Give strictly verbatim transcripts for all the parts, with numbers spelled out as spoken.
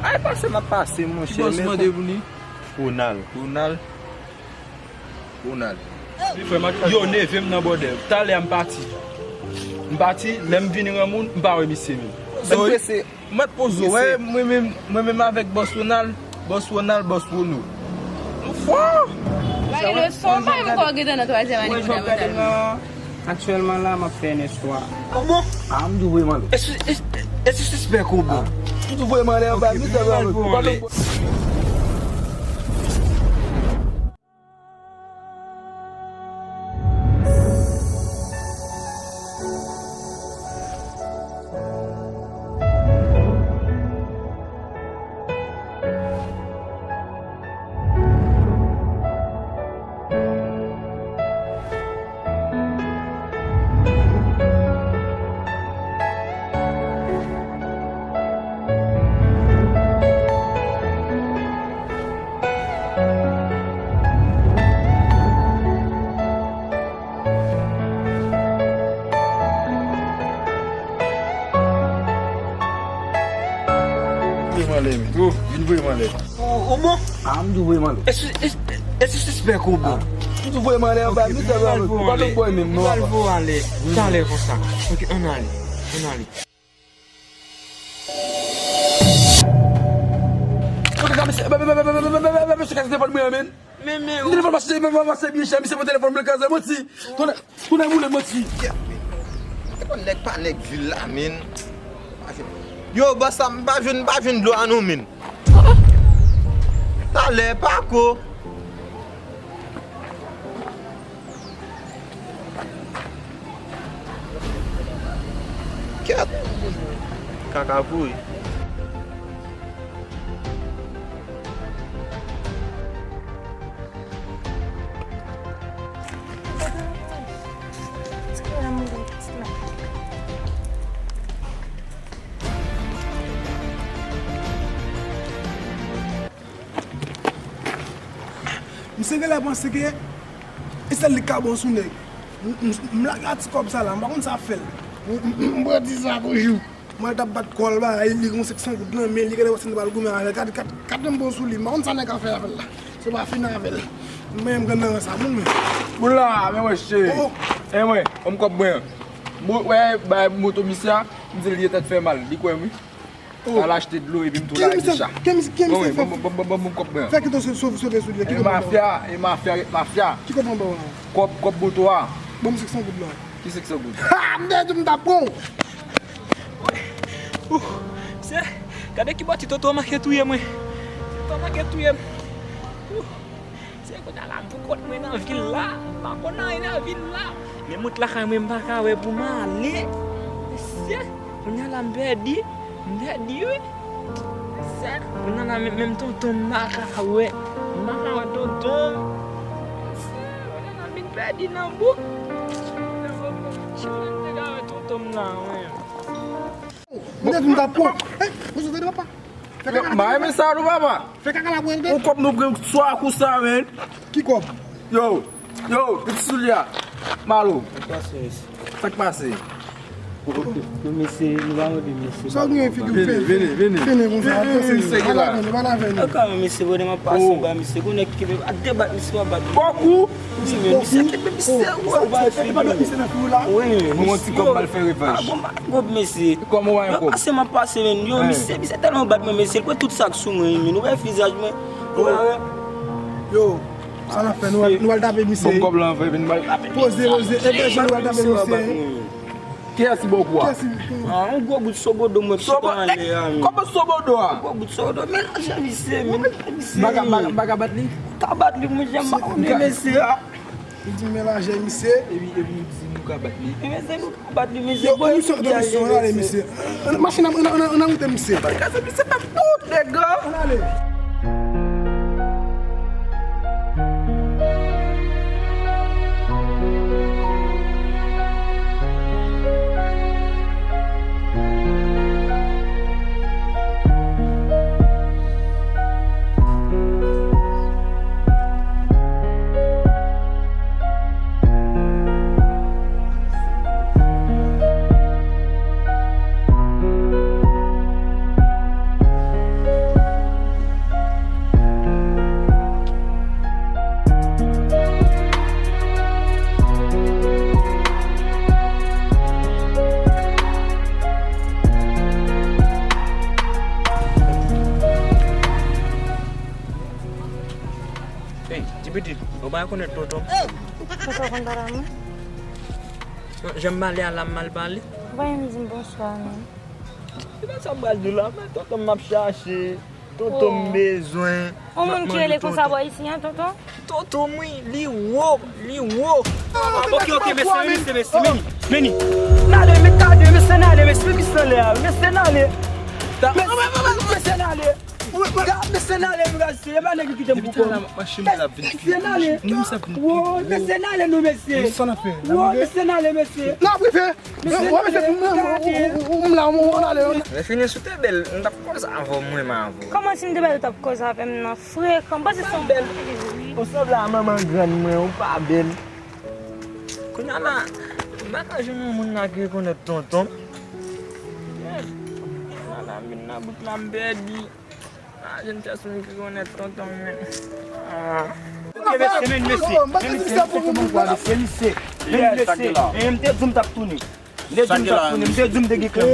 Ay, pase m ap pase, monchè. Ki bòs mande pou li? Ronald. Ronald. Ronald. Yo, neve m nan bòdè. Talè a m pati. M pati, lè m vini rann moun, m pa wè misye menm. Mwen t poze w, wè, mwen menm, mwen menm avèk bòs Ronald, bòs Ronald, bòs Rono. Nou fò! Gade leson, pa menm kò gentan nan twazyèm ane fondamantal. Aktyèlman la, m ap fè N S twa. Ah bon? Ah, m tou voye m ale. E si, e si, e si sispèk ou bon? M tou voye m ale anba misye. Vin voye m anlè, men. Vin voye m anlè. Ou, ou bon? Ah, m tou voye m anlè. E si, e, e si sispèk ou bon? Ah, m tou voye m anlè anba, misye, ou pa t voye menm, non. M pral voye w anlè. Talè konsa. Ok, ann ale. Ann ale. Mesye, kase telefòn mwen an, men. Men, men, m telefòn mache, m mache byen chè, misye pran telefòn mwen, l kraze, manti. Tounen, tounen boule, manti. Telefòn nèg pa nèg vil la, men. Yo, bòs la, m pa jwenn, m pa jwenn dlo a non, men. Talè, pako. Kèt. Kaka pou wi. Misye genlè panse ke e sèl li k ka bon sou nèg. M, m, m lage a ti kòb sa la, m pa konn sa ap fè l. M, m, m pran ti sa pou jou. M al t ap bat kò l, ba, li gen yon senk san goud nan men li, genlè panse m pral goumen avè l. Gad, gad, gad jan m bon sou li, m pa konn sa nèg ap fè avè l la. Se pa fin avè l. M menm grann nan sa moun men. Boul la, men wè cheri. Oh, oh. E mwen, ban m kòb mwen an. Bo-, wè, bay moto misye a, m di l li tèt fè mal, li kwè m wi. Oh. Al achte dlo epi m tou lage chat. Ki misye, ki misye, ki misye fè? Bon, bon, bon, bon, bon, kòb mwen. Fè kito sou, sou, sou, sou li. E mafya, e mafya, e mafya. Ki kòb mwen ba w la? Kòb, kòb moto a. Ban m senk san goud la. Ki senk san goud? Ha! M te di m t ap pran w. Ouh, se, gade ki bò ti toto manke touye mwen. Toto manke touye m. Ouh. Se kounye a la m pou kont mwen nan vil la. M pa konn anyen nan vil la. Men mont lakay mwen m pa ka wè pou m ale. Mesye, kounye a la m pèdi. M pèdi wi. Mesye, kounye a la menm, menm tonton m m pa ka wè. M pa ka wè tonton m. Mesye, kounye a la m vin pèdi nan bouk. Chimèn te ka wè tonton m la, wi. M te di m t ap pran. Ey, ou sou tande papa? Fè kaka la. M pa renmen sa non papa. Fè kaka la pou el de. Ou kòb nou pran swa kou sa, men. Ki kòb? Yo, yo, pitit soulye a. Malo. Sa k pase, mesye? Sa k pase? Non, mesye, nou pa mande mesye. Sa w gen figi w fè? Vini, vini, vini. Fini konsa, vini, vini, mesye, ki la? Pale avè nou, pale avè nou. Kaka, mesye, bonè m ap pase anba, mesye. Gon nèg ki a debat, mesye, w ap bat. Bòkou. Wi, men misye kenbe misye, ou pa fè figi. Wi, men misye. Bon, ti kòb m al fè revanj. Ah, bon, m pa gen kòb, mesye. Kòman w pa gen kòb? Pase m ap pase, men. Yo, misye, misye tèlman bat mwen, mesye, li pran tout sa k sou mwen, men. Ou wè vizaj mwen? Ou pa wè? Yo, sa n ap fè? Nou al, nou al tape misye. Bon, kòb la, anfen, vin m al tape. Poze, poze, ebeje, nou al tape misye. Kiyès ki ba w kou a? Kiyès ki... Ah, yon gwo bout sobodo mwen chita anlè a, men. Kòman sobodo a? Yon gwo bout sobodo. Melanje misye, men, melanje misye. M pa ka, m pa ka, m pa ka bat li? Ou ka bat li, monchè, m pa konnen mesye a. Li di melanje misye. Epi, epi ou di nou ka bat li? Men se nou ka bat li, mesye. Yo, misye, misye, ale, misye. Machin nan, nan, nan, nan wout, misye. Kraze misye nan bout, nèg la. Ann ale. Pitit, ou pa rekonèt tonton? Tonton konn pale a mwen? Non, jan m pale a la m mal pale? Ou pa menm di m bonswa menm. Se pa sa m pral di w la, men tonton m ap chache, tonton m bezwen. On moun ki rele konsa bò isi an, tonton? Tonton m wi, li wo, li wo. Ok, ok, mesye, men li, se mesye, men li, men li. N ale, men gade, mesye, n ale, mesye, mesye, n ale, mesye, n ale. Mesye, n ale. Mesye, n ale, mesye, e pa nèg ki kite m pou kò. Mesye, n ale. Wo, mesye, n ale, non, mesye. Wo, mesye, n ale, mesye. N ap rive. Mesye, n ale. Gade. M la, m ale. Lè fini sou te bèl, m t ap koze avè w, mwen, m avè w. Kòman si m te bèl, ou t ap koze avè m nan? Frekan, m panse se yon bèl. Ou sanble a manman grann mwen, ou pa bèl. Kounye a la, m pa ka jwenn yon moun la ki rekonèt tonton m. Kounye a la, m vin nan bout la, m pèdi. Ah, jwenn pèsonn ki rekonèt tonton m, men. Ah. Ok, mesye, men mesye. Men mesye, men mesye. Men mesye, men m te di w m t ap tounen. M te di w m t ap tounen, m te di w m te gen kè m.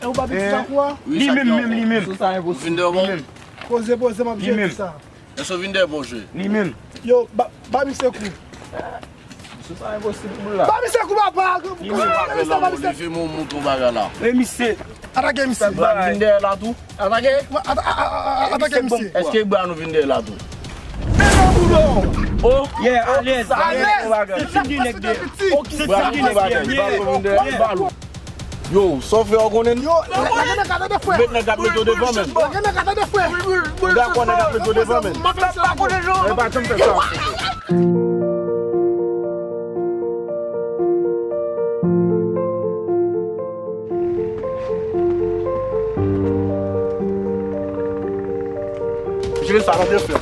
E ou pa pitit lakou a? Li menm, menm, li menm. Ou vin dèyè bon? Koze, poze, m ap jere sa. Èske w vin dèyè bon jwe? Li menm. Yo, ba, ba misye kou. Misye sa enposib pou la. Ba misye kou, papa. Li menm. Leve men w montre w bagay la. E misye. Atake misye. Vin dèyè la tou. Atake. Atake misye. Èske bra nou vin dèyè la tou? Oh, yeah, alèz. Alèz. Se figi nèg de. Se figi nèg de. Yo, sa w fè a w konnen? Yo, lage nan gade de frè. Ou met nan gad mete w devan men. Lage nan gade de frè. Ou dakò nan gad mete w devan men. M ap fè sa. E pa janm fè sa. Jere sa nan de frè.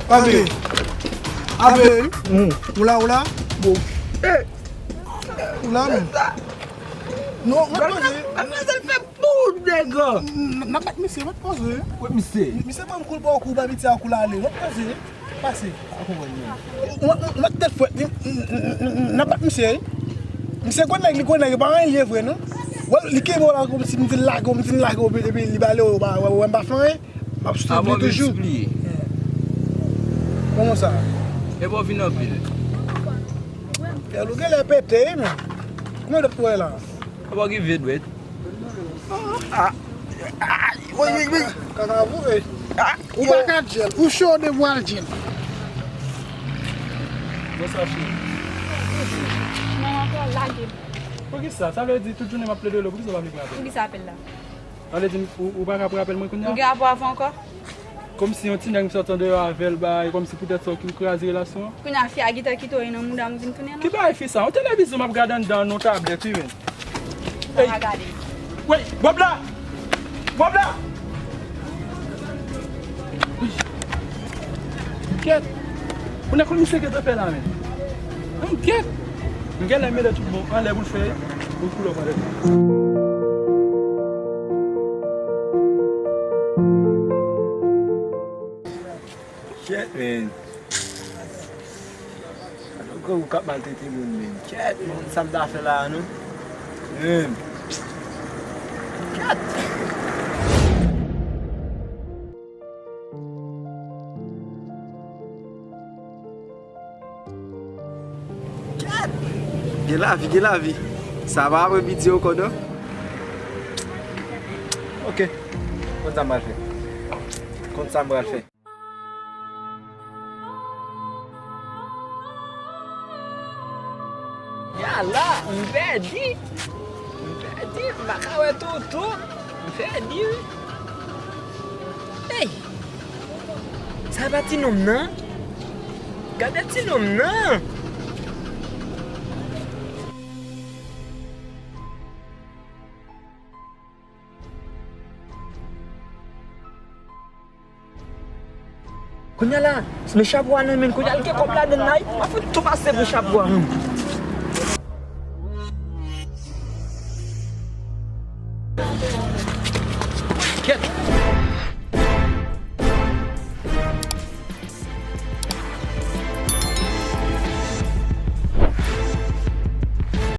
Abe. Abe. Ou la, ou la? Bon. Ou la menm? Non, mwen poze. Manmzèl fè bout nèg. N ap bat misye, mwen poze. Wè misye. Misye ban m kou l ba w kou, ba piti a kou l ale. Mwen poze. Pase. Mwen, mwen, mwen tèt fwèt. N ap bat misye. Misye gwo nèg, li gwo nèg, li pa anyen li ye vre non. Wè, li kenbe w la kòmsi m di l lage w, m di l lage w, epi li bale w, wè, wè, wè, m pa fè anyen. M ap swiv li toujou. Kòman sa? Epi w vin anpil. Kè l ou genlè pete wi, men. Konbyen dwèt ou wè la? Apa w gen ven dwèt? Ah, ah, wi, wi, wi. Kaka voye. Ou pa ka djèl, ou cho de vwal djèl. Bonswa cheri. Non, ankò lage. Poukisa? Sa vle di tout jounen m ap plede rele w, poukisa w pa vle pran apèl? Poukisa apèl la? Sa vle di ou, ou pa ka pran apèl mwen kounye a? Ou gen rapò avè ankò? Kòmsi yon ti nèg m sot andeyò avè l, bay, kòmsi poutèt sa ou ki ou kraze relasyon an. Kounye a fi a gentan kite w nan mouda m vin tounen la. Ki bagay fi sa? Yon televizyon m ap gade anndan, nan tablèt wi, men. Ey! Wey, Bob la! Bob la! Kèt! Ou nan komisè kèt afè la, men. Mwen kèt! M genlè mete tout bon anlè pou l fè yon koulè anlè. Kèt, men. Alò, gwo ou k ap maltrete moun, men. Kèt, men, sa m ta fè la a, non? Men. Kèt! Kèt! Gen lavi, gen lavi. Sa pa apre piti ankò, non? Ok. Konn sa m pral fè. Konn sa m pral fè. Yala, m pèdi. M pèdi, m pa ka wè tonton. M pèdi, wi. Ey! Sa pa ti nonm nan? Gade ti nonm nan! Kounye a la, men chapo a nan men l, kounye a l gen kòb ladann la, wi. M ap fout tou pase pou chapo a, menm.